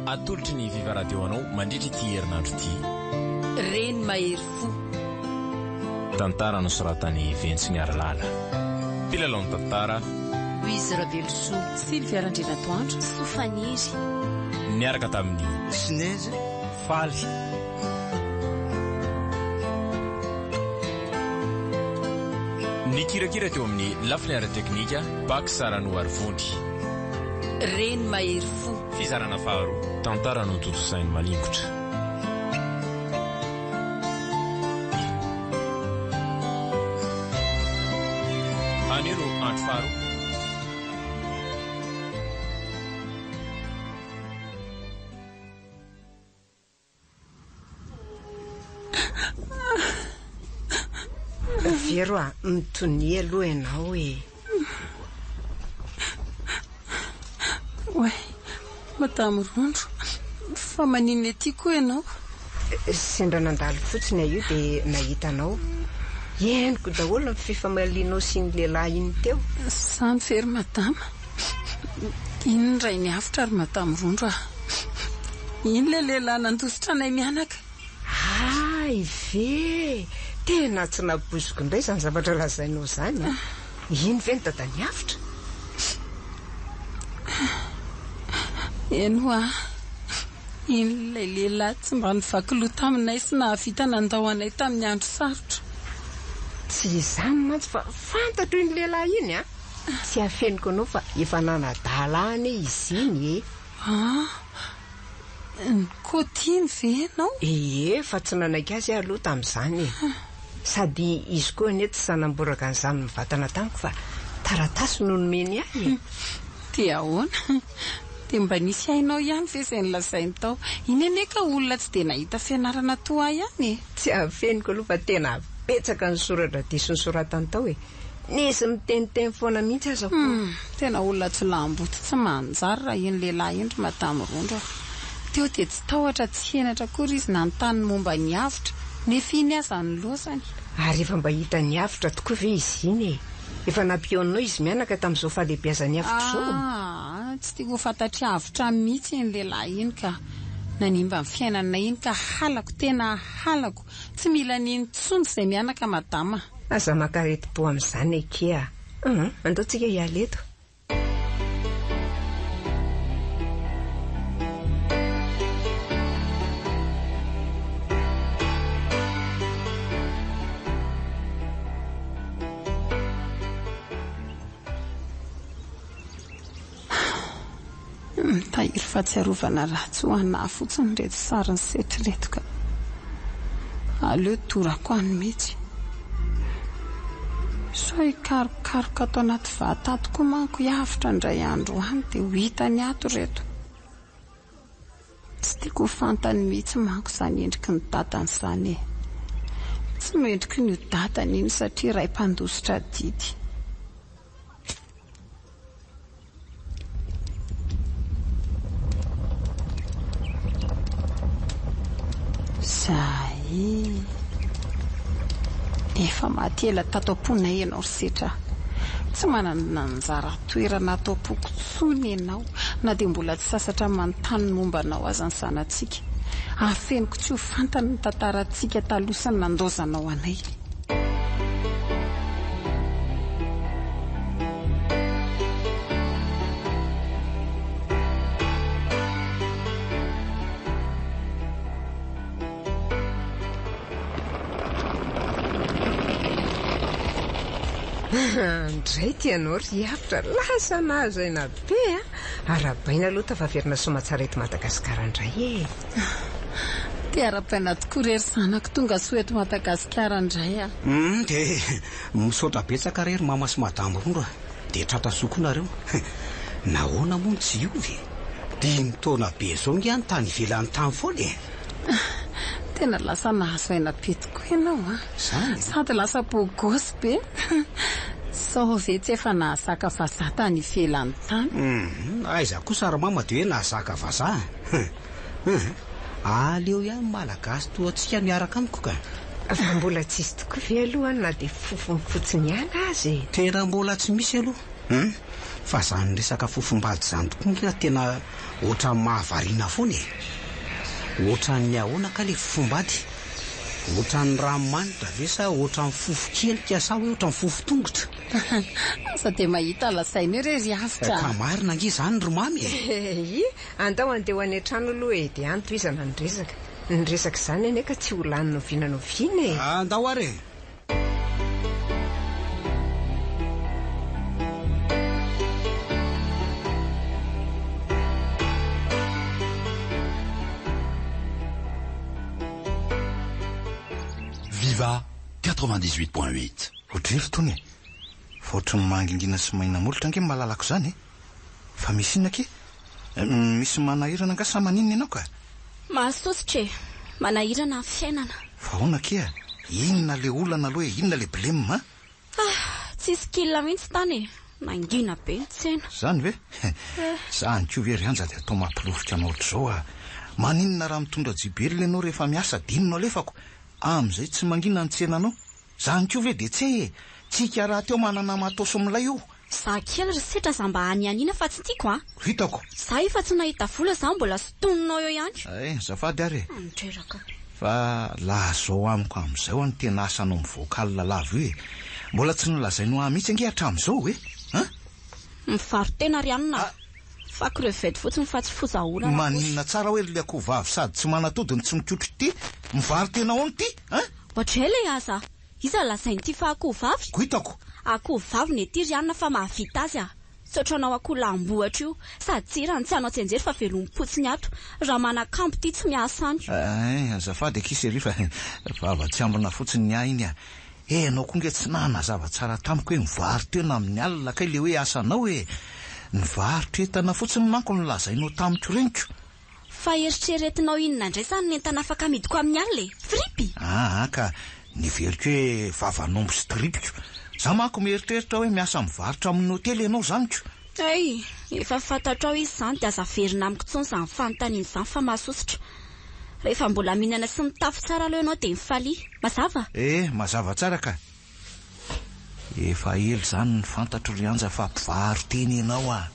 Atolotry ny Viva Radio anao mandritra ity herinandro ity. Reny mahery fo. Tantara nosoratan'i Ventsy Miarilala. Mpilalao ny tantara. Louise Ravelosoa. Sylvia Randrianatoandro. Soa Faniry. Niaraka tamin'i. Sinezy Faly. Nikirakira teo amin'ny lafiny ara-teknika, Bax Ranoarivony. Reny mahery fo. Fizarana faharoa. Tantara notontosain'i Malingotra. Anio no andro faharoa. Vero a, mitonia aloha ianao e. Oay, Madame Rondro, fa maninona ety koa ianao? Sendra nandalo fotsiny aho io dia nahita anao. Henoko daholo ny fifamalianao sy iny lehilahy iny teo. Izany ve ry Madama? Iny ny Rainiavotra ry Madame Rondro a! Iny ilay lehilahy nandositra anay mianaka. Hay ve! Tena tsy nampoiziko indray izany zavatra lazainao izany an! Iny ve ny Dadaniavotra? Eny hoa! Iny ilay lehilahy tsy mba nivaky loha taminay sy nahavita nandao anay tamin'ny andro sarotra. Tsy izany mantsy fa fantatro iny lehilahy iny an! Tsy afeniko anao fa efa nanadala ahy anie izy iny e! Ah! Nikaoty iny ve ianao? Ie, fa tsy nanaiky azy aho aloha tamin'izany e! Sady izy koa anie tsy sahy namboraka an'izany mivantana tamiko fa taratasy no nomeny ahy e! Dia ahoana? Dia mba nisy hainao ihany ve izay nolazainy tao? Iny anie ka olona tsy dia nahita fianarana toa ahy ihany e! Tsy afeniko aloha fa tena betsaka ny soratra diso nosoratany tao e! Nisy miteniteny foana mihitsy aza koa. Hum, tena olona jiolahimboto tsy manjary raha iny lehilahy iny ry Madame Rondro a! Teo dia tsy tahotra tsy henatra akory izy nanontany ny momba ny avotra, nefa iny aza nilaozany. Ary efa mba hitan'ny avotra tokoa ve izy iny e? Efa nampihaoninao izy mianaka tamin'izao fahalehibiazan'ny avotra izao? Aa, tsy tiako ho fantatr'i avotra mihitsy iny lehilahy iny ka! Nanimba ny fiainanay iny ka halako, tena halako! Tsy mila an'iny intsony izay mianaka madama. Aza maka aretim-po amin'izany akia a! Hum, andao tsika hiala eto. Mitahiry fahatsiarovana ratsy ho anà fotsiny ireto sarin'i Setry ireto ka. Aleo dorako any mihitsy. Sao hikarokaroka ato anaty vata ato koa manko i Avotra indray andro any dia ho hitany ato ireto. Tsy tiako ho fantany mihitsy manko izany endriky ny dadany izany e. Tsy mendriky ny ho dadany iny satria ray mpandositra adidy. Zay. Efa maty ela tato am-ponay ianao ry Setra. Tsy manana anjara toerana ato am-poko intsony ianao na dia mbola tsy sasatra manontany ny momba anao aza ny zanatsika. Afeniko tsy ho fantany ny tantarantsika taloha sy ny nandaozanao anay. Ndray ty anao ry Avotra, lasa nahazo aina be a! Arahabaina aloha tafaverina soamatsara eto Madagasikara indray e! Dia arahabaina tokoa re ry zanako tonga soa eto Madagasikara indray a! Hum, dia misaotra betsaka re ry mama sy madame Rondro a! Dia tratra soa koa nareo. Nahoana moa no tsy hiova e? Dimy taona be izao nge aho no tany ivelany tany foana e! Tena lasa nahazo aina be tokoa ianao a! Izany e? Sady lasa beau gosse be. Sao ve tsy efa nahazaka vazaha tany ivelany tany? Hum, aiza kosa ry mama dia hoe nahazaka vazaha? Hum, aleo ihany malagasy toa antsika miaraka amiko ka. Fa mbola tsisy tokoa ve aloha na dia fofony fotsiny ihany aza e? Tena mbola tsy misy aloha. Hum, fa zany resaka fofom-bady zany tokoa nge tena. Ohatran'ny mahavariana foana e! Ohatran'ny ahoana kay le fofombady? Ohatran'ny ranomanitra ve sa ohatran'ny fofon-kelika sa hoe ohatran'ny fofon-tongotra? Aza dia mahita lazaina eo re ry Avotra a! Ka marina ange izany ry Mamy e! Hi! Andao handeha ho any an-trano aloha e, dia any tohizana ny resaka. Ny resaka izany anie ka tsy ho lany n'oviana n'oviana e! Andao ary e! Viva 98.8. Otrefy tony e! Fa ohatry ny mangingina sy maina molotra ange ny malalako izany e! Fa misy inona akia? Misy manahirana angaha sa maninona ianao ka? Mahasosotra e! Manahirana ny fiainana. Fa ahoana akia? Inona le olana aloha e? Inona le blem an? Ah! Tsisy kil mihitsy tany e! Mangina be ny tsena. Zany ve? Zany koa ve ry Anja dia atao mampilofika anao ohatr'izao ah! Maninona raha mitondra jibelina ianao rehefa miasa dia iny no alefako? Amin'izay tsy mangina ny tsenanao. Zany koa ve dia tse e! Tsika rahateo manana matos milay io. Za kely ry setra za mba hanianiana fa tsy tiako a! Hitako. Za efa tsy nahita vola za mbola sintoninao eo ihany. Hay, azafady ary e. Mandreraka. Fa lazao amiko amin'izay hoa ny tena asanao mivoaka alina lava io e. Mbola tsy nolazainao ahy mihitsy ange hatramin'izao e. An? Mivaro-tena ry anona a! Fa crevette fotsiny fa tsy foza olana akory. Maninona tsara hoe ry akoho vavy sady tsy manatody no tsy mikotro ity? Mivaro-tena ahoana ity? An? Ohatrizay ilay aza. Iza no lazain'ity fa akoho vavy? Ko hitako. Akoho vavy ny ety ry anona fa mahavita azy ah. Tsy ohatranao akoho lahim-bohitra io. Sady tsy irany tsy hanao tsianjery fa velomim-potsiny ato. Raha manakambo ity tsy miasa any. Ein, azafady akia chérie fa vava tsy ambina fotsiny ny ahy iny ah. Eh, ianao koa nge tsy nanazava tsara tamiko hoe mivaro-tena amin'ny alina kay le hoe asanao e. Nivarotra entana fotsiny manko no lazainao tamiko ireny ko. Fa eritreretinao inona indray izany ny entana afaka amidiko amin'ny alina e? Fripy? Aa ka, neveriko hoe vavan'omby sy tripiko. Za manko mieritreritra hoe miasa mivarotra amin'ny hotely ianao izany ko. Hay, efa fantatrao izy izany dia aza averina amiko intsony izany fanontaniana izany fa mahasosotra. Rehefa mbola mihinana sy mitafy tsara aloha ianao dia mifalia. Mazava? Eh, mazava tsara ka. Efa ela izany no fantatro ry Anja fa mpivaro-tena ianao ah.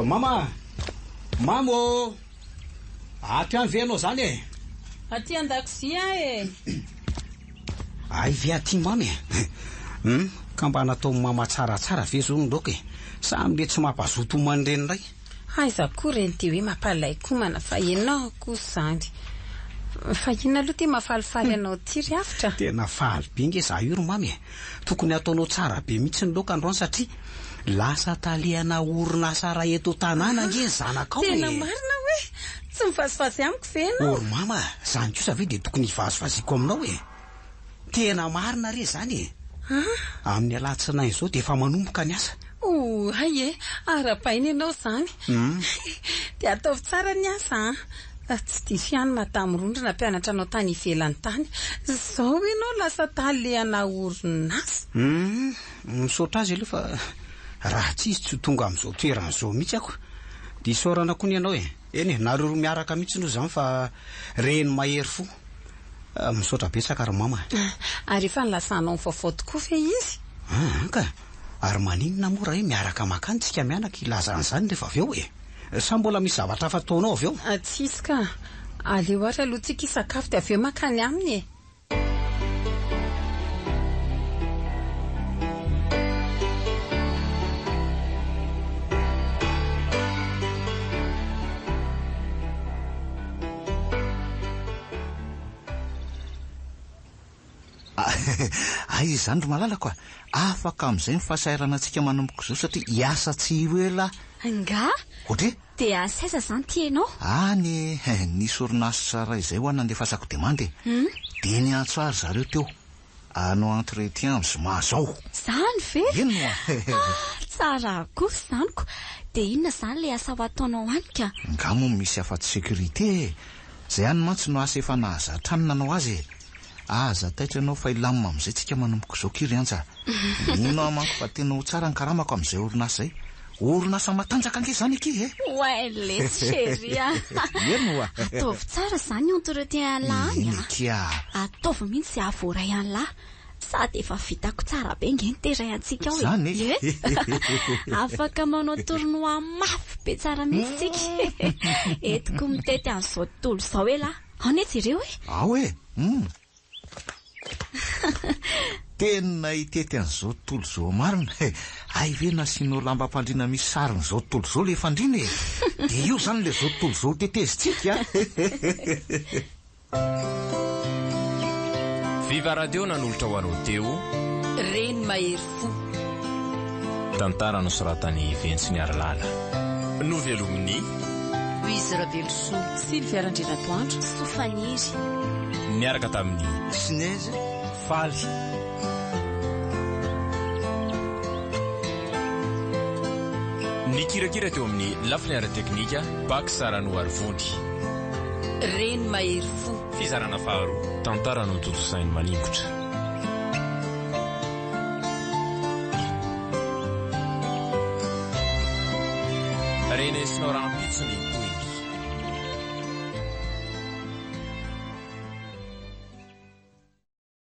Mama! Mama ô! Ato ihany ve ianao izany e? Aty an-dakozia aho e! Hay ve aty mamy e? Hum, ka mba nataon'i mama tsaratsara ve zao ny laoka e? Sa amin'le tsy mampazoto homana ireny indray? Aiza koa ireny dia hoe mampalai-komana fa ianao kosa izany. Fa inona aloha ity mahafalifaly anao ity ry Avotra? Tena faly be nge za io ry mamy e! Tokony hataonao tsara be mihitsy ny laoka androany satria lasa talehana orinasa iray eto an-tanàna ange ny zanakao e! Tena marina hoe? Tsy mivazivazy amiko ve ianao? O ry mama a! Izany kosa ve dia tokony hivazivaziako aminao e? Tena marina re izany e! Amin'ny alatsinainy izao dia efa manomboka ny asa. O hay e! Arahabaina ianao izany. Dia ataovy tsara ny asa an! Tsy diso ihany Madame Rondro nampianatra anao tany ivelany tany. Izao ianao lasa talehana orinasa. Hum, misaotra azy aloha fa raha tsy izy tsy ho tonga amin'izao toerana izao mihitsy ako. Dia isaorana koa ny anao e. Eny e, nareo roa miaraka mihitsy aloha izany fa reny mahery fo. Misaotra betsaka ry mama a. Ary efa nilazanao ny vaovao tokoa ve izy? Aa ka! Ary maninona moa raha hoe miaraka makany tsika mianaka hilaza an'izany rehefa avy eo e? Sa mbola misy zavatra hafa ataonao avy eo? Tsisy ka! Aleo ary aloha tsika hisakafo dia avy eo makany aminy e! Aiza izany ry malalako a! Afaka amin'izay ny fahasahiranantsika manomboka izao satria hiasa tsy ho ela aho. Angaha? Ohatry? Dia asa aiza izany ity ianao? Any e! Nisy orinasa iray izay ho'a nandefasako demande e! Dia niantso ahy ry zareo teo. Hanao entretien amin'ny zoma izao. Izany ve? Eny ho'a! Ah! Tsara kosa izany ko! Dia inona izany ilay asa ho ataonao any ka? Nga moa misy afa-tsy sécurité e! Izay ihany mantsy no asa efa nahazatra ahy ny nanao azy e! Aza taitra ianao fa hilamina amin'izay tsika manomboka izao ki ry Antsa a! Mino aho manko fa tena ho tsara ny karamako amin'izay orinasa izay. Orinasa matanjaka ange izany akia e! Oay lesy chérie a! Eny oa! Ataovy tsara izany entretien an'lah any Eny a! akia! Ataovy mihitsy izay hahavoaray an'lah. Sady efa vitako tsara be nge ny terrain antsika ao e! Zany e! Ie! Afaka manao tournoi mafy be tsara mihitsy tsika. Entiko mitety an'izao tontolo izao elah. Ao anie jereo e! Ao e! Hum! Tena hitety an'izao tontolo izao marina e! Hay ve nasianao lambam-pandriana misy sarin'izao tontolo izao ilay fandriana e! Dia io izany ilay izao tontolo izao hotetezintsika a! Viva Radio nanolotra ho anao teo. Reny mahery fo. Tantara nosoratan'i Ventsy Niarilala. Novelomin'i. Louise Ravelosoa. Sylvia Randrianatoandro. Soa Faniry. Niaraka tamin'i. Sinezy. Faly. Nikirakira teo amin'ny lafiny ara-teknika, Bax Ranoarivony. Reny mahery fo. Fizarana faharoa, tantara notontosain'i Maningotra. Renesinao rahampitso ny.